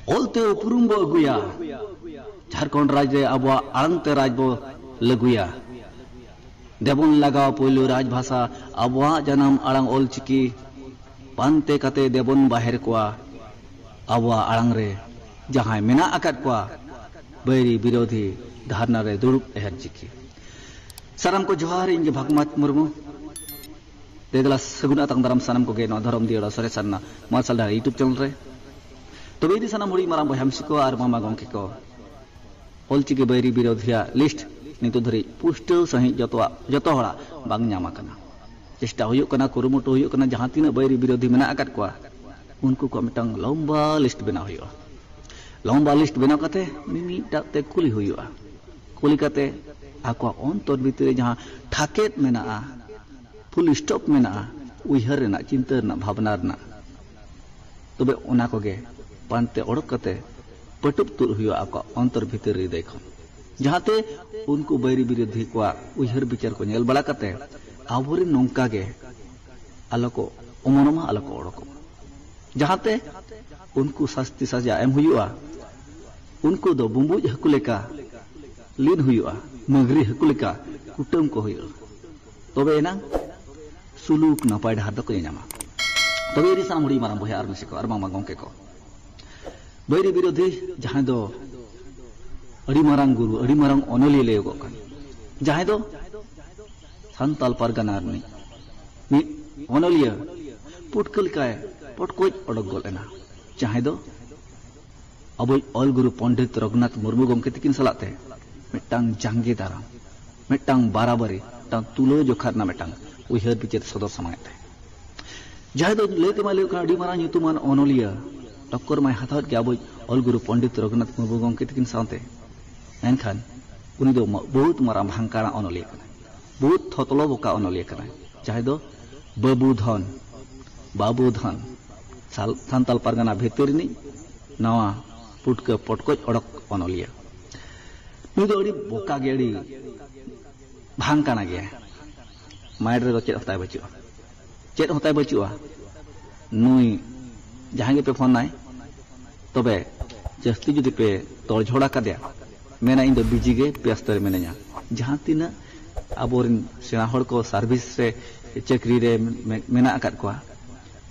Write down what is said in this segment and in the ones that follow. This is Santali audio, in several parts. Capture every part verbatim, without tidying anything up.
ᱚᱞᱛᱮ ᱩᱯᱨᱩᱢ ᱵᱚ ᱟᱹᱜᱩᱭᱟ᱾ ᱡᱷᱟᱲᱠᱷᱚᱸᱰ ᱨᱟᱡᱽ ᱨᱮ ᱟᱵᱚᱣᱟᱜ ᱟᱲᱟᱝ ᱛᱮ ᱨᱟᱡᱽ ᱵᱚ ᱞᱟᱹᱜᱩᱭᱟ᱾ ᱫᱮᱵᱚᱱ ᱞᱟᱜᱟᱣ ᱯᱳᱭᱞᱳ ᱨᱟᱡᱽ ᱵᱷᱟᱥᱟ, ᱟᱵᱚᱣᱟᱜ ᱡᱟᱱᱟᱢ ᱟᱲᱟᱝ ᱚᱞ ᱪᱤᱠᱤ᱾ ᱯᱟᱱᱛᱮ ᱠᱟᱛᱮ ᱫᱮᱵᱚᱱ ᱵᱟᱦᱮᱨ ᱠᱚᱣᱟ᱾ ᱟᱵᱚᱣᱟᱜ ᱟᱲᱟᱝ ᱨᱮ ᱡᱟᱦᱟᱸᱭ ᱢᱮᱱᱟᱜ ᱟᱠᱟᱫ ᱠᱚᱣᱟ, ᱵᱟᱹᱭᱨᱤ ᱵᱤᱨᱳᱫᱷᱤ ᱫᱷᱟᱨᱱᱟ ᱨᱮ ᱫᱩᱲᱩᱵ ᱮᱦᱮᱨ ᱪᱤᱠᱤ᱾ ᱥᱟᱱᱟᱢ ᱠᱚ ᱡᱚᱦᱟᱨ, ᱤᱧ ᱜᱮ ᱵᱷᱟᱜᱽᱢᱟᱛ ᱢᱩᱨᱢᱩ᱾ ᱫᱮ ᱫᱮᱞᱟ ᱥᱟᱹᱜᱩᱱ ᱟᱛᱟᱝ ᱫᱟᱨᱟᱢ ᱥᱟᱱᱟᱢ ᱠᱚᱜᱮ ᱱᱚᱣᱟ ᱫᱷᱚᱨᱚᱢ ᱫᱤᱭᱟᱹᱲᱟ ᱥᱚᱨᱮᱥ ᱥᱟᱨᱱᱟ ᱢᱟᱨᱥᱟᱞ ᱰᱟᱦᱟᱨ YouTube channel ᱨᱮ᱾ ᱛᱚᱵᱮ ᱤᱫᱤ ᱥᱟᱱᱟᱢ ᱦᱩᱰᱤᱧ ᱢᱟᱨᱟᱝ ᱵᱚᱭᱦᱟ ᱢᱤᱥᱤ ᱠᱚ ᱟᱨ ᱢᱟᱢᱟ ᱜᱚᱢᱠᱮ ᱠᱚ, ᱚᱞᱪᱤᱠᱤ ᱵᱟᱹᱭᱨᱤ ᱵᱤᱨᱳᱫᱷᱤᱭᱟᱜ list ᱱᱤᱛᱚᱜ ᱫᱷᱟᱹᱨᱤᱡ ᱯᱩᱥᱴᱟᱹᱣ ᱥᱟᱺᱦᱤᱡ ᱡᱚᱛᱚᱣᱟᱜ, ᱡᱚᱛᱚ ᱦᱚᱲᱟᱜ ᱵᱟᱝ ᱧᱟᱢ ᱟᱠᱟᱱᱟ᱾ ᱪᱮᱥᱴᱟ ᱦᱩᱭᱩᱜ ᱠᱟᱱᱟ, ᱠᱩᱨᱩᱢᱩᱴᱩ ᱦᱩᱭᱩᱜ ᱠᱟᱱᱟ, ᱡᱟᱦᱟᱸ ᱛᱤᱱᱟᱹᱜ ᱵᱟᱹᱭᱨᱤ ᱵᱤᱨᱳᱫᱷᱤ ᱢᱮᱱᱟᱜ ᱟᱠᱟᱫ ᱠᱚᱣᱟ, ᱩᱱᱠᱩ ᱠᱚᱣᱟᱜ ᱢᱤᱫᱴᱟᱝ ᱞᱚᱢᱵᱟ list ᱵᱮᱱᱟᱣ ᱦᱩᱭᱩᱜᱼᱟ᱾ ᱞᱚᱢᱵᱟ list ᱵᱮᱱᱟᱣ ᱠᱟᱛᱮ ᱢᱤᱢᱤᱫᱴᱟᱜ ᱛᱮ ᱠᱩᱞᱤ ᱦᱩᱭᱩᱜᱼᱟ᱾ ᱠᱩᱞᱤ ᱠᱟᱛᱮ ᱟᱠᱚᱣᱟᱜ ᱚᱱᱛᱚᱨ ᱵᱷᱤᱛᱨᱤ ᱨᱮ ᱡᱟᱦᱟᱸ ᱴᱷᱟᱠᱮᱫ ᱢᱮᱱᱟᱜᱼᱟ, full stop ᱢᱮᱱᱟᱜᱼᱟ, ᱩᱭᱦᱟᱹᱨ ᱨᱮᱱᱟᱜ, ᱪᱤᱱᱛᱟᱹ ᱨᱮᱱᱟᱜ, ᱵᱷᱟᱵᱽᱱᱟ ᱨᱮᱱᱟᱜ, ᱛᱚᱵᱮ ᱚᱱᱟ ᱠᱚᱜᱮ ᱯᱟᱱᱛᱮ ᱚᱰᱚᱠ ᱠᱟᱛᱮ ᱯᱟᱹᱴᱩᱵ ᱛᱩᱫ ᱦᱩᱭᱩᱜᱼᱟ ᱟᱠᱚᱣᱟᱜ ᱚᱱᱛᱚᱨ ᱵᱷᱤᱛᱤᱨ ᱦᱨᱤᱫᱟᱹᱭ ᱠᱷᱚᱱ, ᱡᱟᱦᱟᱸᱛᱮ ᱩᱱᱠᱩ ᱵᱟᱹᱭᱨᱤ ᱵᱤᱨᱳᱫᱷᱤ ᱠᱚᱣᱟᱜ ᱩᱭᱦᱟᱹᱨ ᱵᱤᱪᱟᱹᱨ ᱠᱚ ᱧᱮᱞ ᱵᱟᱲᱟ ᱠᱟᱛᱮ ᱟᱵᱚᱨᱮᱱ ᱱᱚᱝᱠᱟ ᱜᱮ ᱟᱞᱚ ᱠᱚ ᱚᱢᱚᱱᱚᱜ ᱢᱟ, ᱟᱞᱚ ᱠᱚ ᱚᱰᱚᱠᱚᱜ ᱢᱟ, ᱡᱟᱦᱟᱸᱛᱮ ᱩᱱᱠᱩ ᱥᱟᱥᱛᱤ ᱥᱟᱡᱟ ᱮᱢ ᱦᱩᱭᱩᱜᱼᱟ᱾ ᱩᱱᱠᱩ ᱫᱚ ᱵᱩᱸᱵᱩᱡ ᱦᱟᱹᱠᱩ ᱞᱮᱠᱟ ᱞᱤᱱ ᱦᱩᱭᱩᱜᱼᱟ, ᱢᱟᱹᱜᱽᱨᱤ ᱦᱟᱹᱠᱩ ᱞᱮᱠᱟ ᱠᱩᱴᱟᱹᱢ ᱠᱚ ᱦᱩᱭᱩᱜᱼᱟ᱾ ᱛᱚᱵᱮ ᱮᱱᱟᱝ ᱥᱩᱞᱩᱠ ᱱᱟᱯᱟᱭ ᱰᱟᱦᱟᱨ ᱫᱚᱠᱚ ᱧᱮᱧᱟᱢᱟ᱾ ᱛᱚᱵᱮ ᱤᱫᱤ ᱥᱟᱱᱟᱢ ᱦᱩᱰᱤᱧ ᱢᱟᱨᱟᱝ ᱵᱚᱭᱦᱟ ᱟᱨ ᱢᱤᱥᱤ ᱠᱚ ᱟᱨ ᱵᱟᱝᱢᱟ ᱜᱚᱢᱠᱮ ᱠᱚ, ᱵᱟᱹᱭᱨᱤ ᱵᱤᱨᱳᱫᱷᱤ ᱡᱟᱦᱟᱸᱭ ᱫᱚ ᱟᱹᱰᱤ ᱢᱟᱨᱟᱝ ᱜᱩᱨᱩ, ᱟᱹᱰᱤ ᱢᱟᱨᱟᱝ ᱚᱱᱚᱞᱤᱭᱟᱹ ᱞᱟᱹᱭᱚᱜᱚᱜ ᱠᱟᱱ, ᱡᱟᱦᱟᱸᱭ ᱫᱚ ᱥᱟᱱᱛᱟᱞ ᱯᱟᱨᱜᱟᱱᱟ ᱨᱤᱱᱤᱡ ᱢᱤᱫ ᱚᱱᱚᱞᱤᱭᱟᱹ ᱯᱩᱴᱠᱟᱹ ᱞᱮᱠᱟᱭ ᱯᱚᱴᱠᱚᱡ ᱚᱰᱚᱠ ᱜᱚᱫ ᱮᱱᱟ, ᱡᱟᱦᱟᱸᱭ ᱫᱚ ᱟᱵᱚᱭᱤᱡ ᱚᱞ ᱜᱩᱨᱩ ᱯᱚᱱᱰᱤᱛ ᱨᱚᱜᱷᱩᱱᱟᱛᱷ ᱢᱩᱨᱢᱩ ᱜᱚᱢᱠᱮ ᱛᱤᱠᱤᱱ ᱥᱟᱞᱟᱜ ᱛᱮ ᱢᱤᱫᱴᱟᱝ ᱡᱟᱸᱜᱮ ᱫᱟᱨᱟᱢ, ᱢᱤᱫᱴᱟᱝ ᱵᱟᱨᱟᱵᱟᱨᱤ, ᱢᱤᱫᱴᱟᱝ ᱛᱩᱞᱟᱹ ᱡᱚᱠᱷᱟ ᱨᱮᱱᱟᱜ ᱢᱤᱫᱴᱟᱝ ᱩᱭᱦᱟᱹᱨ ᱵᱤᱪᱟᱹᱨ ᱥᱚᱫᱚᱨ ᱥᱟᱢᱟᱝ ᱮᱫ ᱛᱟᱭ᱾ ᱡᱟᱦᱟᱸᱭ ᱫᱚ ᱞᱟᱹᱭ ᱛᱮᱢᱟ ᱞᱟᱹᱭ ᱠᱟᱱᱟ ᱟᱹᱰᱤ ᱢᱟᱨᱟᱝ ᱧᱩᱛᱩᱢᱟᱱ ᱚᱱᱚᱞᱤᱭᱟᱹ, ᱴᱚᱠᱠᱚᱨ ᱢᱟᱭ ᱦᱟᱛᱟᱣᱮᱫ ᱜᱮ ᱟᱵᱚᱭᱤᱡ ᱚᱞ ᱜᱩᱨᱩ ᱯᱚᱱᱰᱤᱛ ᱨᱚᱜᱷᱩᱱᱟᱛᱷ ᱢᱩᱨᱢᱩ ᱜᱚᱢᱠᱮ ᱛᱤᱠᱤᱱ ᱥᱟᱶᱛᱮ, ᱢᱮᱱᱠᱷᱟᱱ ᱩᱱᱤ ᱫᱚ ᱢᱟ-, ᱵᱚᱦᱩᱛ ᱢᱟᱨᱟᱝ ᱵᱷᱟᱝᱠᱟᱲᱟ ᱚᱱᱚᱞᱤᱭᱟᱹ ᱠᱟᱱᱟᱭ, ᱵᱚᱦᱩᱛ ᱛᱷᱚᱛᱞᱚ ᱵᱚᱠᱟ ᱚᱱᱚᱞᱤᱭᱟᱹ ᱠᱟᱱᱟᱭ, ᱡᱟᱦᱟᱸᱭ ᱫᱚ ᱵᱟᱹᱵᱩ ᱫᱷᱚᱱ, ᱵᱟᱹᱵᱩ ᱫᱷᱚᱱ, ᱥᱟᱞ-, ᱥᱟᱱᱛᱟᱞ ᱯᱟᱨᱜᱟᱱᱟ ᱵᱷᱤᱛᱤᱨ ᱨᱤᱱᱤᱡ ᱱᱟᱣᱟ ᱯᱩᱴᱠᱟᱹ ᱯᱚᱴᱠᱚᱡ ᱚᱰᱚᱠ ᱚᱱᱚᱞᱤᱭᱟᱹ᱾ ᱱᱩᱭ ᱫᱚ ᱟᱹᱰᱤ ᱵᱚᱠᱟ ᱜᱮ, ᱟᱹᱰᱤ ᱵᱷᱟᱝᱠᱟᱲᱟ ᱜᱮᱭᱟ᱾ ᱢᱟᱭᱤᱱᱰ ᱨᱮᱫᱚ ᱪᱮᱫ ᱦᱚᱸᱛᱟᱭ ᱵᱟᱹᱪᱩᱜᱼᱟ, ᱪᱮᱫ ᱦᱚᱸᱛᱟᱭ ᱵᱟᱹᱪᱩᱜᱼᱟ᱾ ᱱᱩᱭ ᱡᱟᱦᱟᱸᱭ ᱜᱮᱯᱮ ᱯᱷᱳᱱ ᱟᱭ, ᱛᱚᱵᱮ ᱡᱟᱹᱥᱛᱤ ᱡᱩᱫᱤ ᱯᱮ ᱛᱚᱲᱡᱷᱚᱲ ᱟᱠᱟᱫᱮᱭᱟ, ᱢᱮᱱᱟ, "ᱤᱧ ᱫᱚ ᱵᱤᱡᱤ ᱜᱮ ᱵᱮᱥᱛᱚ ᱨᱮ ᱢᱤᱱᱟᱹᱧᱟ᱾" ᱡᱟᱦᱟᱸ ᱛᱤᱱᱟᱹᱜ ᱟᱵᱚᱨᱮᱱ ᱥᱮᱬᱟ ᱦᱚᱲ ᱠᱚ ᱥᱟᱨᱵᱷᱤᱥ ᱨᱮ, ᱪᱟᱹᱠᱨᱤ ᱨᱮ ᱢᱮ-, ᱢᱮᱱᱟᱜ ᱟᱠᱟᱫ ᱠᱚᱣᱟ,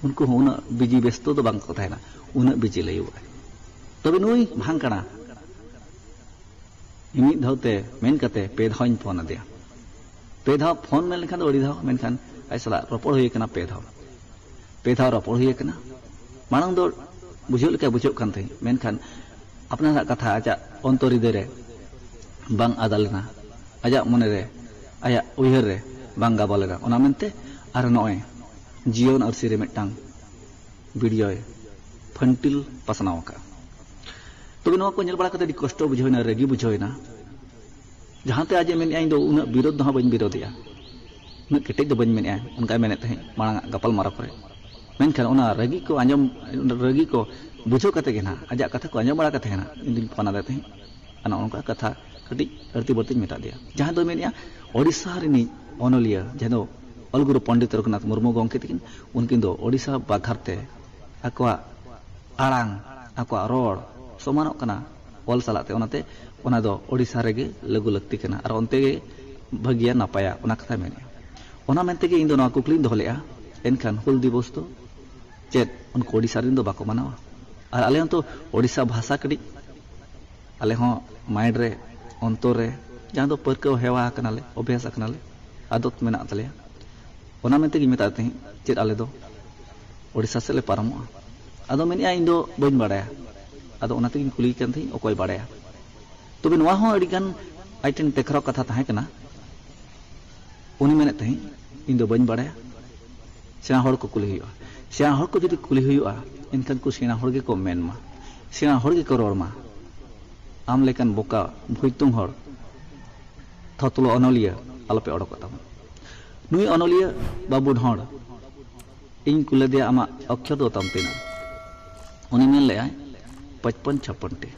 ᱩᱱᱠᱩ ᱦᱚᱸ ᱩᱱᱟᱹᱜ ᱵᱤᱡᱤ ᱵᱮᱥᱛᱚ ᱫᱚ ᱵᱟᱝ ᱠᱚ ᱛᱟᱦᱮᱱᱟ, ᱩᱱᱟᱹᱜ ᱵᱤᱡᱤ ᱞᱟᱹᱭᱚᱜᱼᱟ᱾ ᱛᱚᱵᱮ ᱱᱩᱭ ᱵᱷᱟᱝ ᱠᱟᱬᱟ ᱢᱤᱢᱤᱫ ᱫᱷᱟᱣ ᱛᱮ ᱢᱮᱱ ᱠᱟᱛᱮ ᱯᱮ ᱫᱷᱟᱣ ᱤᱧ ᱯᱷᱳᱱ ᱟᱫᱮᱭᱟ᱾ ᱯᱮ ᱫᱷᱟᱣ ᱯᱷᱳᱱ ᱢᱮᱱ ᱞᱮᱠᱷᱟᱱ ᱫᱚ ᱟᱹᱰᱤ ᱫᱷᱟᱣ, ᱢᱮᱱᱠᱷᱟᱱ ᱟᱡ ᱥᱟᱞᱟᱜ ᱨᱚᱯᱚᱲ ᱦᱩᱭ ᱟᱠᱟᱱᱟ ᱯᱮ ᱫᱷᱟᱣ᱾ ᱯᱮ ᱫᱷᱟᱣ ᱨᱚᱯᱚᱲ ᱦᱩᱭ ᱟᱠᱟᱱᱟ᱾ ᱢᱟᱲᱟᱝ ᱫᱚ ᱵᱩᱡᱷᱟᱹᱣ ᱞᱮᱠᱟ ᱵᱩᱡᱷᱟᱹᱜ ᱠᱟᱱ ᱛᱟᱦᱮᱸᱫ, ᱢᱮᱱᱠᱷᱟᱱ ᱟᱯᱱᱟᱨᱟᱜ ᱠᱟᱛᱷᱟ ᱟᱡᱟᱜ ᱚᱱᱛᱚᱨ ᱦᱨᱤᱫᱟᱹᱭ ᱨᱮ ᱵᱟᱝ ᱟᱫᱟ ᱞᱮᱱᱟ, ᱟᱡᱟᱜ ᱢᱚᱱᱮ ᱨᱮ, ᱟᱭᱟᱜ ᱩᱭᱦᱟᱹᱨ ᱨᱮ ᱵᱟᱝ ᱜᱟᱵᱟ ᱞᱮᱱᱟ᱾ ᱚᱱᱟ ᱢᱮᱱᱛᱮ ᱟᱨ ᱱᱚᱜᱼᱚᱭ ᱡᱤᱭᱚᱱ ᱟᱹᱨᱥᱤ ᱨᱮ ᱢᱤᱫᱴᱟᱝ ᱵᱷᱤᱰᱤᱭᱳᱭ ᱯᱷᱟᱹᱱᱴᱤᱞ ᱯᱟᱥᱱᱟᱣ ᱟᱠᱟᱫᱼᱟ᱾ ᱛᱚᱵᱮ ᱱᱚᱣᱟ ᱠᱚ ᱧᱮᱞ ᱵᱟᱲᱟ ᱠᱟᱛᱮ ᱟᱹᱰᱤ ᱠᱚᱥᱴᱚ ᱵᱩᱡᱷᱟᱹᱣ ᱮᱱᱟ, ᱨᱟᱹᱜᱤ ᱵᱩᱡᱷᱟᱹᱣ ᱮᱱᱟ᱾ ᱡᱟᱦᱟᱸᱛᱮ ᱟᱡ ᱮ ᱢᱮᱱᱮᱫᱼᱟ, "ᱤᱧ ᱫᱚ ᱩᱱᱟᱹᱜ ᱵᱤᱨᱳᱫᱷ ᱫᱚ ᱦᱟᱸᱜ ᱵᱟᱹᱧ ᱵᱤᱨᱳᱫᱷᱮᱜᱼᱟ, ᱩᱱᱟᱹᱜ ᱠᱮᱴᱮᱡ ᱫᱚ ᱵᱟᱹᱧ ᱢᱮᱱᱮᱫᱼᱟ", ᱚᱱᱠᱟᱭ ᱢᱮᱱᱮᱫ ᱛᱟᱦᱮᱸᱫ ᱢᱟᱲᱟᱝ ᱟᱜ ᱜᱟᱯᱟᱞ ᱢᱟᱨᱟᱣ ᱠᱚᱨᱮ᱾ ᱢᱮᱱᱠᱷᱟᱱ ᱚᱱᱟ ᱨᱟᱹᱜᱤ ᱠᱚ ᱟᱸᱡᱚᱢ, ᱨᱟᱹᱜᱤ ᱠᱚ ᱵᱩᱡᱷᱟᱹᱣ ᱠᱟᱛᱮ ᱜᱮ ᱱᱟᱦᱟᱜ, ᱟᱡᱟᱜ ᱠᱟᱛᱷᱟ ᱠᱚ ᱟᱸᱡᱚᱢ ᱵᱟᱲᱟ ᱠᱟᱛᱮ ᱜᱮ ᱱᱟᱦᱟᱜ ᱤᱧ ᱫᱩᱧ ᱯᱷᱳᱱ ᱟᱫᱮ ᱛᱟᱦᱮᱸᱫ᱾ ᱟᱨ ᱱᱚᱜᱼᱚ ᱱᱚᱝᱠᱟ ᱠᱟᱛᱷᱟ ᱠᱟᱹᱴᱤᱡ ᱟᱹᱲᱛᱤ ᱵᱟᱹᱲᱛᱤᱧ ᱢᱮᱛᱟ ᱫᱮᱭᱟ᱾ ᱡᱟᱦᱟᱸᱭ ᱫᱚ ᱢᱮᱱᱮᱫᱼᱟ, ᱳᱰᱤᱥᱟ ᱨᱤᱱᱤᱡ ᱚᱱᱚᱞᱤᱭᱟᱹ, ᱡᱟᱦᱟᱸᱭ ᱫᱚ ᱚᱞᱜᱩᱨᱩ ᱯᱚᱱᱰᱤᱛ ᱨᱚᱜᱷᱩᱱᱟᱛᱷ ᱢᱩᱨᱢᱩ ᱜᱚᱢᱠᱮ ᱛᱟᱹᱠᱤᱱ, ᱩᱱᱠᱤᱱ ᱫᱚ ᱳᱰᱤᱥᱟ ᱵᱟᱠᱷᱨᱟ ᱛᱮ ᱟᱠᱚᱣᱟᱜ ᱟᱲᱟᱝ, ᱟᱠᱚᱣᱟᱜ ᱨᱚᱲ ᱥᱚᱢᱟᱱᱚᱜ ᱠᱟᱱᱟ ᱚᱞ ᱥᱟᱞᱟᱜ ᱛᱮ, ᱚᱱᱟᱛᱮ ᱚᱱᱟ ᱫᱚ ᱳᱰᱤᱥᱟ ᱨᱮᱜᱮ ᱞᱟᱹᱜᱩ ᱞᱟᱹᱠᱛᱤ ᱠᱟᱱᱟ ᱟᱨ ᱚᱱᱛᱮ ᱜᱮ ᱵᱷᱟᱹᱜᱤᱭᱟ, ᱱᱟᱯᱟᱭᱟ, ᱚᱱᱟ ᱠᱟᱛᱷᱟᱭ ᱢᱮᱱᱮᱫᱼᱟ᱾ ᱚᱱᱟ ᱢᱮᱱᱛᱮ ᱜᱮ ᱤᱧ ᱫᱚ ᱱᱚᱣᱟ ᱠᱩᱠᱞᱤᱧ ᱫᱚᱦᱚ ᱞᱮᱫᱼᱟ, ᱮᱱᱠᱷᱟᱱ ᱦᱩᱞ ᱫᱤᱵᱚᱥ ᱫᱚ ᱪᱮᱫ ᱩᱱᱠᱩ ᱳᱰᱤᱥᱟ ᱨᱮᱱ ᱫᱚ ᱵᱟᱠᱚ ᱢᱟᱱᱟᱣᱟ? ᱟᱨ ᱟᱞᱮ ᱦᱚᱸᱛᱚ ᱳᱰᱤᱥᱟ ᱵᱷᱟᱥᱟ ᱠᱟᱹᱴᱤᱡ ᱟᱞᱮ ᱦᱚᱸ ᱢᱟᱭᱤᱱᱰ ᱨᱮ, ᱚᱱᱛᱚᱨ ᱨᱮ, ᱡᱟᱦᱟᱸ ᱫᱚ ᱯᱟᱹᱨᱠᱟᱹᱣ ᱦᱮᱣᱟ ᱟᱠᱟᱱᱟᱞᱮ, ᱚᱵᱷᱭᱟᱥ ᱟᱠᱟᱱᱟᱞᱮ, ᱟᱫᱚᱛ ᱢᱮᱱᱟᱜ ᱛᱟᱞᱮᱭᱟ᱾ ᱚᱱᱟ ᱢᱮᱱᱛᱮ ᱜᱤᱧ ᱢᱮᱛᱟᱫ ᱛᱟᱦᱮᱸᱫ, ᱪᱮᱫ ᱟᱞᱮ ᱫᱚ ᱳᱰᱤᱥᱟ ᱥᱮᱫ ᱞᱮ ᱯᱟᱨᱚᱢᱚᱜᱼᱟ? ᱟᱫᱚ ᱢᱮᱱᱮᱫᱼᱟ, "ᱤᱧ ᱫᱚ ᱵᱟᱹᱧ ᱵᱟᱲᱟᱭᱟ᱾" ᱟᱫᱚ ᱚᱱᱟ ᱛᱮᱜᱤᱧ ᱠᱩᱞᱤᱭᱮ ᱠᱟᱱ ᱛᱟᱦᱮᱸᱫ, ᱚᱠᱚᱭ ᱵᱟᱲᱟᱭᱟ? ᱛᱚᱵᱮ ᱱᱚᱣᱟ ᱦᱚᱸ ᱟᱹᱰᱤ ᱜᱟᱱ ᱟᱡ ᱴᱷᱮᱱ ᱛᱮᱠᱷᱨᱚ ᱠᱟᱛᱷᱟ ᱛᱟᱦᱮᱸ ᱠᱟᱱᱟ᱾ ᱩᱱᱤ ᱢᱮᱱᱮᱫ ᱛᱟᱦᱮᱸᱫ, "ᱤᱧ ᱫᱚ ᱵᱟᱹᱧ ᱵᱟᱲᱟᱭᱟ, ᱥᱮᱬᱟ ᱦᱚᱲ ᱠᱚ ᱠᱩᱞᱤ ᱦᱩᱭᱩᱜᱼᱟ᱾" ᱥᱮᱬᱟ ᱦᱚᱲ ᱠᱚ ᱡᱩᱫᱤ ᱠᱩᱞᱤ ᱦᱩᱭᱩᱜᱼᱟ, ᱮᱱᱠᱷᱟᱱ ᱠᱚ ᱥᱮᱬᱟ ᱦᱚᱲ ᱜᱮᱠᱚ ᱢᱮᱱ ᱢᱟ, ᱥᱮᱬᱟ ᱦᱚᱲ ᱜᱮᱠᱚ ᱨᱚᱲ ᱢᱟ᱾ ᱟᱢ ᱞᱮᱠᱟᱱ ᱵᱚᱠᱟ ᱵᱷᱩᱭᱛᱩᱝ ᱦᱚᱲ, ᱛᱷᱚᱛᱞᱚ ᱚᱱᱚᱞᱤᱭᱟᱹ ᱟᱞᱚᱯᱮ ᱚᱰᱚᱠᱚᱜ ᱛᱟᱵᱚᱱ᱾ ᱱᱩᱭ ᱚᱱᱚᱞᱤᱭᱟᱹ ᱵᱟᱹᱵᱩ ᱰᱷᱚᱸᱰ, ᱤᱧ ᱠᱩᱞᱤ ᱞᱮᱫᱮᱭᱟ, "ᱟᱢᱟᱜ ᱚᱠᱠᱷᱚᱨ ᱫᱚ ᱛᱟᱢ ᱛᱤᱱᱟᱹᱜ?" ᱩᱱᱤ ᱢᱮᱱ ᱞᱮᱫᱼᱟᱭ, "ᱯᱚᱪᱯᱚᱱ ᱪᱷᱟᱯᱯᱚᱱ ᱴᱤ,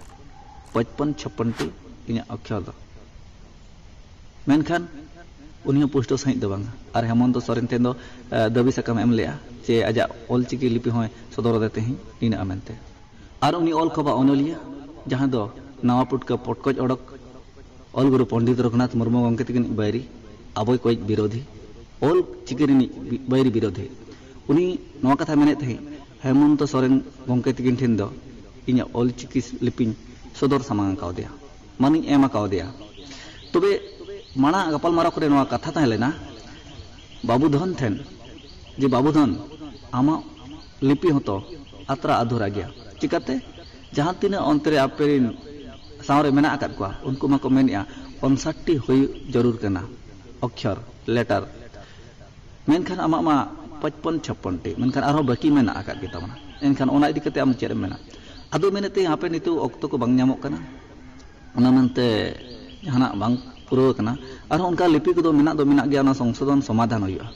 ᱯᱚᱪᱯᱚᱱ ᱪᱷᱟᱯᱯᱚᱱ ᱴᱤ ᱤᱧᱟᱹᱜ ᱚᱠᱠᱷᱚᱨ ᱫᱚ᱾" ᱢᱮᱱᱠᱷᱟᱱ ᱩᱱᱤ ᱦᱚᱸ ᱯᱩᱥᱴᱟᱹᱣ ᱥᱟᱺᱦᱤᱡ ᱫᱚ ᱵᱟᱝᱟ᱾ ᱟᱨ ᱦᱮᱢᱚᱱᱛᱚ ᱥᱚᱨᱮᱱ ᱴᱷᱮᱱ ᱫᱚ, ᱮ, ᱫᱟᱹᱵᱤ ᱥᱟᱠᱟᱢ ᱮ ᱮᱢ ᱞᱮᱫᱼᱟ ᱡᱮ ᱟᱡᱟᱜ ᱚᱞᱪᱤᱠᱤ ᱞᱤᱯᱤ ᱦᱚᱸᱭ ᱥᱚᱫᱚᱨ ᱟᱫᱮ ᱛᱟᱦᱮᱸᱫ, ᱱᱤᱱᱟᱹᱜᱼᱟ ᱢᱮᱱᱛᱮ᱾ ᱟᱨ ᱩᱱᱤ ᱚᱞ ᱠᱚᱵᱟ ᱚᱱᱚᱞᱤᱭᱟᱹ, ᱡᱟᱦᱟᱸ ᱫᱚ ᱱᱟᱣᱟ ᱯᱩᱴᱠᱟᱹ ᱯᱚᱴᱠᱚᱡ ᱚᱰᱚᱠ, ᱚᱞ ᱜᱩᱨᱩ ᱯᱚᱱᱰᱤᱛ ᱨᱚᱜᱷᱩᱱᱟᱛᱷ ᱢᱩᱨᱢᱩ ᱜᱚᱢᱠᱮ ᱛᱤᱠᱤᱱᱤᱡ ᱵᱟᱹᱭᱨᱤ, ᱟᱵᱚᱭ ᱠᱚᱭᱤᱡ ᱵᱤᱨᱳᱫᱷᱤ, ᱚᱞ ᱪᱤᱠᱤ ᱨᱤᱱᱤᱡ ᱵᱟᱹᱭᱨᱤ ᱵᱤᱨᱳᱫᱷᱤ᱾ ᱩᱱᱤ ᱱᱚᱣᱟ ᱠᱟᱛᱷᱟᱭ ᱢᱮᱱᱮᱫ ᱛᱟᱦᱮᱸᱫ, ᱦᱮᱢᱚᱱᱛᱚ ᱥᱚᱨᱮᱱ ᱜᱚᱢᱠᱮ ᱛᱤᱠᱤᱱ ᱴᱷᱮᱱ ᱫᱚ ᱤᱧᱟᱹᱜ ᱚᱞ ᱪᱤᱠᱤ ᱞᱤᱯᱤᱧ ᱥᱚᱫᱚᱨ ᱥᱟᱢᱟᱝ ᱟᱠᱟᱣᱫᱮᱭᱟ, ᱢᱟᱱᱤᱧ ᱮᱢ ᱟᱠᱟᱣᱫᱮᱭᱟ᱾ ᱛᱚᱵᱮ ᱢᱟᱲᱟᱝ ᱜᱟᱯᱟᱞᱢᱟᱨᱟᱣ ᱠᱚᱨᱮ ᱱᱚᱣᱟ ᱠᱟᱛᱷᱟ ᱛᱟᱦᱮᱸ ᱞᱮᱱᱟ ᱵᱟᱹᱵᱩ ᱫᱷᱚᱱ ᱴᱷᱮᱱ, ᱡᱮ ᱵᱟᱹᱵᱩ ᱫᱷᱚᱱ, ᱟᱢᱟᱜ ᱞᱤᱯᱤ ᱦᱚᱸᱛᱚ ᱟᱛᱨᱟ ᱟᱫᱷᱩᱨᱟ ᱜᱮᱭᱟ᱾ ᱪᱤᱠᱟᱹᱛᱮ? ᱡᱟᱦᱟᱸ ᱛᱤᱱᱟᱹᱜ ᱚᱱᱛᱮ ᱨᱮ ᱟᱯᱮ ᱨᱮᱱ ᱥᱟᱶ ᱨᱮ ᱢᱮᱱᱟᱜ ᱟᱠᱟᱫ ᱠᱚᱣᱟ, ᱩᱱᱠᱩ ᱢᱟᱠᱚ ᱢᱮᱱᱮᱫᱼᱟ ᱚᱱᱥᱟᱴᱴᱤ ᱦᱩᱭᱩᱜ ᱡᱟᱹᱨᱩᱲ ᱠᱟᱱᱟ, ᱚᱠᱠᱷᱚᱨ, ᱞᱮᱴᱟᱨ᱾ ᱢᱮᱱᱠᱷᱟᱱ ᱟᱢᱟᱜ ᱢᱟ ᱯᱚᱪᱯᱚᱱ ᱪᱷᱟᱯᱯᱚᱱ ᱴᱤ, ᱢᱮᱱᱠᱷᱟᱱ ᱟᱨᱦᱚᱸ ᱵᱟᱹᱠᱤ ᱢᱮᱱᱟᱜ ᱟᱠᱟᱫ ᱜᱮ ᱛᱟᱵᱚᱱᱟ᱾ ᱮᱱᱠᱷᱟᱱ ᱚᱱᱟ ᱤᱫᱤ ᱠᱟᱛᱮ ᱟᱢ ᱪᱮᱫ ᱮᱢ ᱢᱮᱱᱟ? ᱟᱫᱚ ᱢᱮᱱᱮᱫ ᱛᱮ ᱦᱟᱯᱮ ᱱᱤᱛᱚᱜ ᱚᱠᱛᱚ ᱠᱚ ᱵᱟᱝ ᱧᱟᱢᱚᱜ ᱠᱟᱱᱟ, ᱚᱱᱟ ᱢᱮᱱᱛᱮ ᱡᱟᱦᱟᱱᱟᱜ ᱵᱟᱝ ᱯᱩᱨᱟᱹᱣ ᱟᱠᱟᱱᱟ᱾ ᱟᱨᱦᱚᱸ ᱚᱱᱠᱟ ᱞᱤᱯᱤ ᱠᱚᱫᱚ ᱢᱮᱱᱟᱜ ᱫᱚ ᱢᱮᱱᱟᱜ ᱜᱮᱭᱟ, ᱚᱱᱟ ᱥᱚᱝᱥᱳᱫᱷᱚᱱ ᱥᱚᱢᱟᱫᱷᱟᱱ ᱦᱩᱭᱩᱜᱼᱟ᱾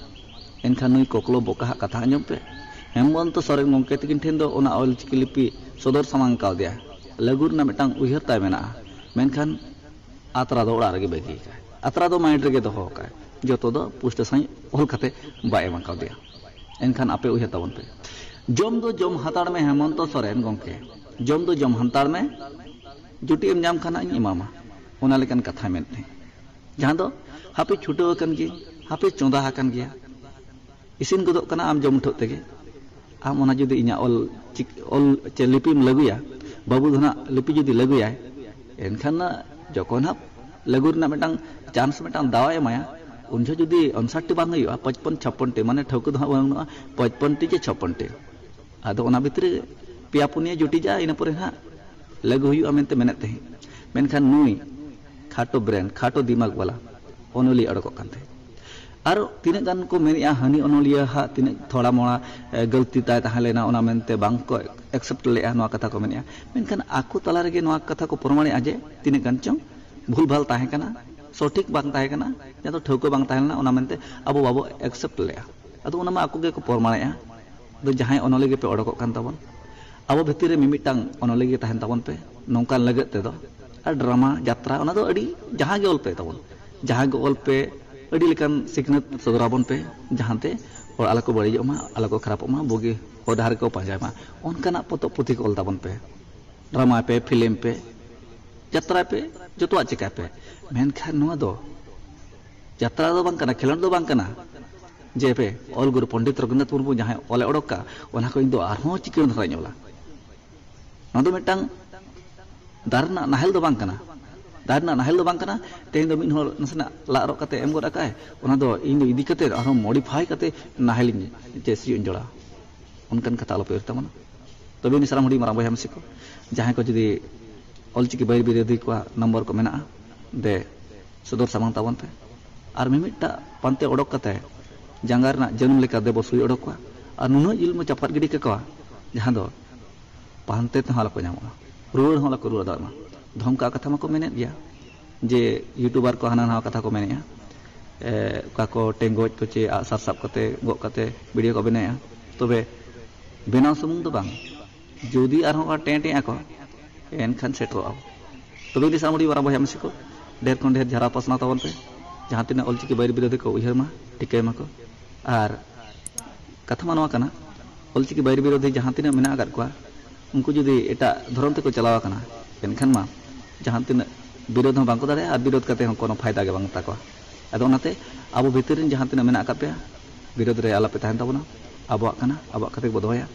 ᱮᱱᱠᱷᱟᱱ ᱱᱩᱭ ᱠᱚᱠᱞᱚ ᱵᱚᱠᱟᱦᱟᱜ ᱠᱟᱛᱷᱟ ᱟᱸᱡᱚᱢ ᱯᱮ, ᱦᱮᱢᱵᱚᱱᱛᱚ ᱥᱚᱨᱮᱱ ᱜᱚᱢᱠᱮ ᱛᱤᱠᱤᱱ ᱴᱷᱮᱱ ᱫᱚ ᱚᱱᱟ ᱚᱞᱪᱤᱠᱤ ᱞᱤᱯᱤ ᱥᱚᱫᱚᱨ ᱥᱟᱢᱟᱝ ᱠᱟᱣᱫᱮᱭᱟ, ᱞᱟᱹᱜᱩ ᱨᱮᱱᱟᱜ ᱢᱤᱫᱴᱟᱝ ᱩᱭᱦᱟᱹᱨ ᱛᱟᱭ ᱢᱮᱱᱟᱜᱼᱟ᱾ ᱢᱮᱱᱠᱷᱟᱱ ᱟᱛᱨᱟ ᱫᱚ ᱚᱲᱟᱜ ᱨᱮᱜᱮ ᱵᱟᱹᱜᱤ ᱟᱠᱟᱫ, ᱟᱛᱨᱟ ᱫᱚ ᱢᱟᱭᱤᱱᱰ ᱨᱮᱜᱮ ᱫᱚᱦᱚ ᱟᱠᱟᱫ, ᱡᱚᱛᱚ ᱫᱚ ᱯᱩᱥᱴᱟᱹ ᱥᱟᱺᱦᱤᱡ ᱚᱞ ᱠᱟᱛᱮ ᱵᱟᱭ ᱮᱢ ᱟᱠᱟᱣᱫᱮᱭᱟ᱾ ᱮᱱᱠᱷᱟᱱ ᱟᱯᱮ ᱩᱭᱦᱟᱹᱨ ᱛᱟᱵᱚᱱ ᱯᱮ, ᱡᱚᱢ ᱫᱚ ᱡᱚᱢ ᱦᱟᱛᱟᱲ ᱢᱮ ᱦᱮᱢᱚᱱᱛᱚ ᱥᱚᱨᱮᱱ ᱜᱚᱢᱠᱮ, ᱡᱚᱢ ᱫᱚ ᱡᱚᱢ ᱦᱟᱛᱟᱲ ᱢᱮ, ᱡᱩᱴᱤ ᱮᱢ ᱧᱟᱢ ᱠᱷᱟᱱ ᱤᱧ ᱮᱢᱟᱢᱟ, ᱚᱱᱟ ᱞᱮᱠᱟᱱ ᱠᱟᱛᱷᱟᱭ ᱢᱮᱱ ᱛᱟᱦᱮᱸᱫ᱾ ᱡᱟᱦᱟᱸ ᱫᱚ ᱦᱟᱯᱮ ᱪᱷᱩᱴᱟᱹᱣ ᱟᱠᱟᱱ ᱜᱤᱭᱟᱹᱧ, ᱦᱟᱯᱮ ᱪᱚᱸᱫᱟ ᱟᱠᱟᱱ ᱜᱮᱭᱟ, ᱤᱥᱤᱱ ᱜᱚᱫᱚᱜ ᱠᱟᱱᱟ ᱟᱢ ᱡᱚᱢ ᱴᱷᱟᱹᱣ ᱛᱮᱜᱮ᱾ ᱟᱢ ᱚᱱᱟ ᱡᱩᱫᱤ ᱤᱧᱟᱹᱜ ᱚᱞ ᱪᱤᱠ ᱚᱞ ᱪᱮ ᱞᱤᱯᱤᱢ ᱞᱟᱹᱜᱩᱭᱟ, ᱵᱟᱹᱵᱩ ᱫᱚ ᱱᱟᱜ ᱞᱤᱯᱤ ᱡᱩᱫᱤ ᱞᱟᱹᱜᱩᱭᱟᱭ, ᱮᱱᱠᱷᱟᱱ ᱡᱚᱠᱷᱚᱱ ᱦᱟᱸᱜ ᱞᱟᱹᱜᱩ ᱨᱮᱱᱟᱜ ᱢᱤᱫᱴᱟᱝ ᱪᱟᱱᱥ, ᱢᱤᱫᱴᱟᱝ ᱫᱟᱣ ᱮ ᱮᱢᱟᱭᱟ, ᱩᱱ ᱡᱚᱦᱚᱜ ᱡᱩᱫᱤ ᱚᱱᱥᱟᱴ ᱴᱤ ᱵᱟᱝ ᱦᱩᱭᱩᱜᱼᱟ, ᱯᱚᱪᱯᱚᱱ ᱪᱷᱟᱯᱯᱚᱱ ᱴᱤ, ᱢᱟᱱᱮ ᱴᱷᱟᱹᱣᱠᱟᱹ ᱫᱚ ᱦᱟᱸᱜ ᱵᱟᱹᱱᱩᱜᱼᱟ, ᱯᱚᱪᱯᱚᱱ ᱴᱤ ᱪᱮ ᱪᱷᱟᱯᱯᱚᱱ ᱴᱤ᱾ ᱟᱫᱚ ᱚᱱᱟ ᱵᱷᱤᱛᱨᱤ ᱯᱮᱭᱟ ᱯᱩᱱᱭᱟᱹ ᱡᱩᱴᱤᱡᱟ, ᱤᱱᱟᱹ ᱯᱚᱨᱮ ᱦᱟᱸᱜ ᱞᱟᱹᱜᱩ ᱦᱩᱭᱩᱜᱼᱟ ᱢᱮᱱᱛᱮ ᱢᱮᱱᱮᱫ ᱛᱟᱦᱮᱸᱫ᱾ ᱢᱮᱱᱠᱷᱟᱱ ᱱᱩᱭ ᱠᱷᱟᱴᱚ ᱵᱨᱮᱱ, ᱠᱷᱟᱴᱚ ᱫᱤᱢᱟᱜᱽ ᱵᱟᱞᱟ ᱚᱱᱚᱞᱤᱭᱟᱹ ᱚᱰᱚᱠᱚᱜ ᱠᱟᱱ ᱛᱟᱦᱮᱸᱫ᱾ ᱟᱨ ᱛᱤᱱᱟᱹᱜ ᱜᱟᱱ ᱠᱚ ᱢᱮᱱᱮᱫᱼᱟ, ᱦᱟᱹᱱᱤ ᱚᱱᱚᱞᱤᱭᱟᱹ ᱦᱟᱸᱜ ᱛᱤᱱᱟᱹᱜ ᱛᱷᱚᱲᱟ ᱢᱚᱲᱟ, ᱮ, ᱜᱟᱹᱞᱛᱤ ᱛᱟᱭ ᱛᱟᱦᱮᱸ ᱞᱮᱱᱟ, ᱚᱱᱟ ᱢᱮᱱᱛᱮ ᱵᱟᱝ ᱠᱚ ᱮᱠᱥᱮᱯᱴ ᱞᱮᱫᱼᱟ, ᱱᱚᱣᱟ ᱠᱟᱛᱷᱟ ᱠᱚ ᱢᱮᱱᱮᱫᱼᱟ᱾ ᱢᱮᱱᱠᱷᱟᱱ ᱟᱠᱚ ᱛᱟᱞᱟ ᱨᱮᱜᱮ ᱱᱚᱣᱟ ᱠᱟᱛᱷᱟ ᱠᱚ ᱯᱨᱚᱢᱟᱬᱮᱫᱼᱟ ᱡᱮ ᱛᱤᱱᱟᱹᱜ ᱜᱟᱱ ᱪᱚᱝ ᱵᱷᱩᱞ ᱵᱷᱟᱞ ᱛᱟᱦᱮᱸ ᱠᱟᱱᱟ, ᱥᱚᱴᱷᱤᱠ ᱵᱟᱝ ᱛᱟᱦᱮᱸ ᱠᱟᱱᱟ, ᱡᱟᱦᱟᱸ ᱫᱚ ᱴᱷᱟᱹᱣᱠᱟᱹ ᱵᱟᱝ ᱛᱟᱦᱮᱸ ᱞᱮᱱᱟ, ᱚᱱᱟ ᱢᱮᱱᱛᱮ ᱟᱵᱚ ᱵᱟᱵᱚ ᱮᱠᱥᱮᱯᱴ ᱞᱮᱫᱼᱟ᱾ ᱟᱫᱚ ᱚᱱᱟ ᱢᱟ ᱟᱠᱚ ᱜᱮᱠᱚ ᱯᱨᱚᱢᱟᱬᱮᱫᱼᱟ᱾ ᱟᱫᱚ ᱡᱟᱦᱟᱸᱭ ᱚᱱᱚᱞᱤᱭᱟᱹ ᱜᱮᱯᱮ ᱚᱰᱚᱠᱚᱜ ᱠᱟᱱ ᱛᱟᱵᱚᱱ, ᱟᱵᱚ ᱵᱷᱤᱛᱤᱨ ᱨᱮ ᱢᱤᱢᱤᱫᱴᱟᱝ ᱚᱱᱚᱞᱤᱭᱟᱹ ᱜᱮ ᱛᱟᱦᱮᱱ ᱛᱟᱵᱚᱱ ᱯᱮ, ᱱᱚᱝᱠᱟᱱ ᱞᱟᱹᱜᱤᱫ ᱛᱮᱫᱚ᱾ ᱟᱨ ᱰᱨᱟᱢᱟ, ᱡᱟᱛᱨᱟ, ᱚᱱᱟ ᱫᱚ ᱟᱹᱰᱤ ᱡᱟᱦᱟᱸ ᱜᱮ ᱚᱞ ᱯᱮ ᱛᱟᱵᱚᱱ, ᱡᱟᱦᱟᱸ ᱜᱮ ᱚᱞ ᱯᱮ, ᱟᱹᱰᱤ ᱞᱮᱠᱟᱱ ᱥᱤᱠᱷᱱᱟᱹᱛ ᱥᱚᱫᱚᱨᱟᱵᱚᱱ ᱯᱮ, ᱡᱟᱦᱟᱸᱛᱮ ᱦᱚᱲ ᱟᱞᱚ ᱠᱚ ᱵᱟᱹᱲᱤᱡᱚᱜ ᱢᱟ, ᱟᱞᱚ ᱠᱚ ᱠᱷᱟᱨᱟᱯᱚᱜ ᱢᱟ, ᱵᱩᱜᱤ ᱦᱚᱨ ᱰᱟᱦᱟᱨ ᱜᱮᱠᱚ ᱯᱟᱸᱡᱟᱭ ᱢᱟ, ᱚᱱᱠᱟᱱᱟᱜ ᱯᱚᱛᱚᱵ ᱯᱩᱛᱷᱤ ᱠᱚ ᱚᱞ ᱛᱟᱵᱚᱱ ᱯᱮ᱾ ᱰᱨᱟᱢᱟᱭ ᱯᱮ, ᱯᱷᱤᱞᱢ ᱯᱮ, ᱡᱟᱛᱨᱟᱭ ᱯᱮ, ᱡᱚᱛᱚᱣᱟᱜ ᱪᱤᱠᱟᱹᱭ ᱯᱮ, ᱢᱮᱱᱠᱷᱟᱱ ᱱᱚᱣᱟ ᱫᱚ ᱡᱟᱛᱨᱟ ᱫᱚ ᱵᱟᱝ ᱠᱟᱱᱟ, ᱠᱷᱮᱞᱳᱰ ᱫᱚ ᱵᱟᱝ ᱠᱟᱱᱟ᱾ ᱡᱮ ᱯᱮ ᱚᱞ ᱜᱩᱨᱩ ᱯᱚᱱᱰᱤᱛ ᱨᱚᱜᱷᱩᱱᱟᱛᱷ ᱢᱩᱨᱢᱩ ᱡᱟᱦᱟᱸᱭ ᱚᱞᱮ ᱚᱰᱚᱠ ᱠᱟᱜ, ᱚᱱᱟ ᱠᱚ ᱤᱧ ᱫᱚ ᱟᱨᱦᱚᱸ ᱪᱤᱠᱟᱹᱲ ᱫᱷᱟᱨᱟᱧ ᱚᱞᱟ᱾ ᱱᱚᱣᱟ ᱫᱚ ᱢᱤᱫᱴᱟᱝ ᱫᱟᱨᱮ ᱨᱮᱱᱟᱜ ᱱᱟᱦᱮᱞ ᱫᱚ ᱵᱟᱝ ᱠᱟᱱᱟ᱾ ᱫᱟᱨᱮ ᱨᱮᱱᱟᱜ ᱱᱟᱦᱮᱞ ᱫᱚ ᱵᱟᱝ ᱠᱟᱱᱟ᱾ ᱛᱮᱦᱮᱧ ᱫᱚ ᱢᱤᱫ ᱦᱚᱲ ᱱᱟᱥᱮᱱᱟᱜ ᱞᱟᱜ ᱨᱚᱜ ᱠᱟᱛᱮ ᱮᱢ ᱜᱚᱫ ᱟᱠᱟᱫᱼᱟᱭ, ᱚᱱᱟ ᱫᱚ ᱤᱧ ᱫᱚ ᱤᱫᱤ ᱠᱟᱛᱮ ᱟᱨᱦᱚᱸ ᱢᱚᱰᱤᱯᱷᱟᱭ ᱠᱟᱛᱮ ᱱᱟᱦᱮᱞᱤᱧ ᱪᱮ ᱥᱤᱭᱳᱜ ᱤᱧ ᱡᱚᱲᱟᱣᱟ᱾ ᱚᱱᱠᱟᱱ ᱠᱟᱛᱷᱟ ᱟᱞᱚᱯᱮ ᱩᱭᱦᱟᱹᱨ ᱛᱟᱵᱚᱱᱟ᱾ ᱛᱚᱵᱮ ᱤᱱᱟᱹ ᱥᱟᱱᱟᱢ ᱦᱩᱰᱤᱧ ᱢᱟᱨᱟᱝ ᱵᱚᱭᱦᱟ ᱢᱤᱥᱤ ᱠᱚ, ᱡᱟᱦᱟᱸᱭ ᱠᱚ ᱡᱩᱫᱤ ᱚᱞᱪᱤᱠᱤ ᱵᱟᱹᱭᱨᱤ ᱵᱤᱨᱳᱫᱷᱤ ᱠᱚᱣᱟᱜ ᱱᱚᱢᱵᱚᱨ ᱠᱚ ᱢᱮᱱᱟᱜᱼᱟ, ᱫᱮ ᱥᱚᱫᱚᱨ ᱥᱟᱢᱟᱝ ᱛᱟᱵᱚᱱ ᱯᱮ᱾ ᱟᱨ ᱢᱤᱢᱤᱫᱴᱟᱜ ᱯᱟᱱᱛᱮ ᱚᱰᱚᱠ ᱠᱟᱛᱮ ᱡᱟᱸᱜᱟ ᱨᱮᱱᱟᱜ ᱡᱟᱹᱱᱩᱢ ᱞᱮᱠᱟ ᱫᱮᱵᱚ ᱥᱩᱭ ᱚᱰᱚᱠ ᱠᱚᱣᱟ᱾ ᱟᱨ ᱱᱩᱱᱟᱹᱜ ᱡᱤᱞ ᱢᱚ ᱪᱟᱯᱟᱫ ᱜᱤᱰᱤ ᱠᱟᱠᱚᱣᱟ, ᱡᱟᱦᱟᱸ ᱫᱚ ᱯᱟᱱᱛᱮ ᱛᱮᱦᱚᱸ ᱟᱞᱚ ᱠᱚ ᱧᱟᱢᱚᱜᱼᱟ, ᱨᱩᱣᱟᱹᱲ ᱦᱚᱸ ᱟᱞᱚ ᱠᱚ ᱨᱩᱣᱟᱹᱲ ᱫᱟᱲᱮᱭᱟᱜ ᱢᱟ᱾ ᱫᱷᱚᱢᱠᱟᱣ ᱠᱟᱛᱷᱟ ᱢᱟᱠᱚ ᱢᱮᱱᱮᱫ ᱜᱮᱭᱟ, ᱡᱮ ᱤᱭᱩᱴᱩᱵᱟᱨ ᱠᱚ ᱦᱟᱱᱟ ᱱᱟᱣᱟ ᱠᱟᱛᱷᱟ ᱠᱚ ᱢᱮᱱᱮᱫᱼᱟ, ᱮ, ᱚᱠᱟ ᱠᱚ ᱴᱮᱸᱜᱚᱡ ᱠᱚ ᱪᱮ ᱟᱜᱼᱥᱟᱨ ᱥᱟᱵ ᱠᱟᱛᱮ ᱜᱚᱜ ᱠᱟᱛᱮ ᱵᱷᱤᱰᱤᱭᱳ ᱠᱚ ᱵᱮᱱᱟᱣᱮᱫᱼᱟ᱾ ᱛᱚᱵᱮ ᱵᱮᱱᱟᱣ ᱥᱩᱢᱩᱝ ᱫᱚ ᱵᱟᱝ, ᱡᱩᱫᱤ ᱟᱨᱦᱚᱸ ᱚᱱᱠᱟ ᱴᱮᱸ ᱴᱮᱸ ᱟᱠᱚ, ᱮᱱᱠᱷᱟᱱ ᱥᱮᱴᱮᱨᱚᱜᱼᱟ᱾ ᱛᱚᱵᱮ ᱤᱧ ᱥᱟᱱᱟᱢ ᱦᱩᱰᱤᱧ ᱢᱟᱨᱟᱝ ᱵᱚᱭᱦᱟ ᱢᱤᱥᱤ ᱠᱚ, ᱰᱷᱮᱨ ᱠᱷᱚᱱ ᱰᱷᱮᱨ ᱡᱷᱟᱨᱟᱣ ᱯᱟᱥᱱᱟᱣ ᱛᱟᱵᱚᱱ ᱯᱮ᱾ ᱡᱟᱦᱟᱸ ᱛᱤᱱᱟᱹᱜ ᱚᱞᱪᱤᱠᱤ ᱵᱟᱹᱭᱨᱤ ᱵᱤᱨᱳᱫᱷᱤ ᱠᱚ ᱩᱭᱦᱟᱹᱨ ᱢᱟ, ᱴᱷᱤᱠᱟᱹᱭ ᱢᱟᱠᱚ᱾ ᱟᱨ ᱠᱟᱛᱷᱟ ᱢᱟ ᱱᱚᱣᱟ ᱠᱟᱱᱟ, ᱚᱞᱪᱤᱠᱤ ᱵᱟᱹᱭᱨᱤ ᱵᱤᱨᱳᱫᱷᱤ ᱡᱟᱦᱟᱸ ᱛᱤᱱᱟᱹᱜ ᱢᱮᱱᱟᱜ ᱟᱠᱟᱫ ᱠᱚᱣᱟ, ᱩᱱᱠᱩ ᱡᱩᱫᱤ ᱮᱴᱟᱜ ᱫᱷᱚᱨᱚᱢ ᱛᱮᱠᱚ ᱪᱟᱞᱟᱣ ᱟᱠᱟᱱᱟ, ᱮᱱᱠᱷᱟᱱ ᱢᱟ ᱡᱟᱦᱟᱸ ᱛᱤᱱᱟᱹᱜ ᱵᱤᱨᱳᱫᱷ ᱦᱚᱸ ᱵᱟᱝᱠᱚ ᱫᱟᱲᱮᱭᱟᱜᱼᱟ ᱟᱨ ᱵᱤᱨᱳᱫᱷ ᱠᱟᱛᱮ ᱦᱚᱸ ᱠᱳᱱᱳ ᱯᱷᱟᱭᱫᱟ ᱜᱮ ᱵᱟᱝ ᱛᱟᱠᱚᱣᱟ᱾ ᱟᱫᱚ ᱚᱱᱟᱛᱮ ᱟᱵᱚ ᱵᱷᱤᱛᱤᱨ ᱨᱮᱱ ᱡᱟᱦᱟᱸ ᱛᱤᱱᱟᱹᱜ ᱢᱮᱱᱟᱜ ᱟᱠᱟᱫ ᱯᱮᱭᱟ, ᱵᱤᱨᱳᱫᱷ ᱨᱮ ᱟᱞᱚᱯᱮ ᱛᱟᱦᱮᱱ ᱛᱟᱵᱚᱱᱟ᱾ ᱟᱵᱚᱣᱟᱜ ᱠᱟᱱᱟ, ᱟᱵᱚᱣᱟᱜ ᱠᱟᱛᱮ ᱜᱮᱵᱚ ᱫᱚᱦᱚᱭᱟ᱾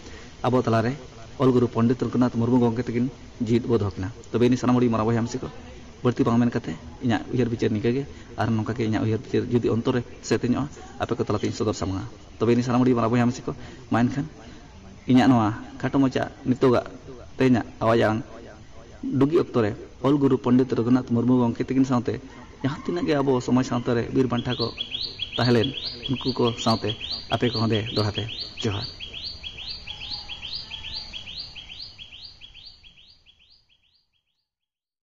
ᱟᱵᱚ ᱛᱟᱞᱟᱨᱮ ᱚᱞ ᱜᱩᱨᱩ ᱯᱚᱱᱰᱤᱛ ᱨᱚᱜᱷᱩᱱᱟᱛᱷ ᱢᱩᱨᱢᱩ ᱜᱚᱢᱠᱮ ᱛᱟᱹᱠᱤᱱ ᱡᱤᱣᱤᱫ ᱵᱚ ᱫᱚᱦᱚ ᱠᱤᱱᱟ᱾ ᱛᱚᱵᱮ ᱤᱱᱟᱹ ᱥᱟᱱᱟᱢ ᱦᱩᱰᱤᱧ ᱢᱟᱨᱟᱝ ᱵᱚᱭᱦᱟ ᱢᱤᱥᱤ ᱠᱚ, ᱵᱟᱹᱲᱛᱤ ᱵᱟᱝ ᱢᱮᱱ ᱠᱟᱛᱮ ᱤᱧᱟᱹᱜ ᱩᱭᱦᱟᱹᱨ ᱵᱤᱪᱟᱹᱨ ᱱᱤᱝᱠᱟᱹ ᱜᱮ᱾ ᱟᱨ ᱱᱚᱝᱠᱟ ᱜᱮ ᱤᱧᱟᱹᱜ ᱩᱭᱦᱟᱹᱨ ᱵᱤᱪᱟᱹᱨ ᱡᱩᱫᱤ ᱚᱱᱛᱚᱨ ᱨᱮ ᱥᱮᱛᱮᱧᱚᱜᱼᱟ, ᱟᱯᱮ ᱠᱚ ᱛᱟᱞᱟᱛᱮᱧ ᱥᱚᱫᱚᱨ ᱥᱟᱢᱟᱝᱟ᱾ ᱛᱚᱵᱮ ᱤᱱᱟᱹ ᱥᱟᱱᱟᱢ ᱦᱩᱰᱤᱧ ᱢᱟᱨᱟᱝ ᱵᱚᱭᱦᱟ ᱢᱤᱥᱤ ᱠᱚ, ᱢᱟ ᱮᱱᱠᱷᱟᱱ ᱤᱧᱟᱹᱜ ᱱᱚᱣᱟ ᱠᱷᱟᱴᱚ ᱢᱟᱪᱷᱟ ᱱᱤᱛᱚᱜᱟᱜ ᱛᱮᱦᱮᱧᱟᱜ ᱟᱣᱟᱡ ᱟᱲᱟᱝ ᱰᱩᱜᱤ ᱚᱠᱛᱚ ᱨᱮ ᱚᱞ ᱜᱩᱨᱩ ᱯᱚᱱᱰᱤᱛ ᱨᱚᱜᱷᱩᱱᱟᱛᱷ ᱢᱩᱨᱢᱩ ᱜᱚᱢᱠᱮ ᱛᱟᱹᱠᱤᱱ ᱥᱟᱶᱛᱮ ᱡᱟᱦᱟᱸ ᱛᱤᱱᱟᱹᱜ ᱜᱮ ᱟᱵᱚ ᱥᱚᱢᱟᱡᱽ ᱥᱟᱶᱛᱟ ᱨᱮ ᱵᱤᱨ ᱵᱟᱱᱴᱟ ᱠᱚ ᱛᱟᱦᱮᱸ ᱞᱮᱱ, ᱩᱱᱠᱩ ᱠᱚ ᱥᱟᱶᱛᱮ ᱟᱯᱮ ᱠᱚᱦᱚᱸ ᱫᱮ ᱫᱚᱦᱲᱟ ᱛᱮ ᱡᱚᱦᱟᱨ᱾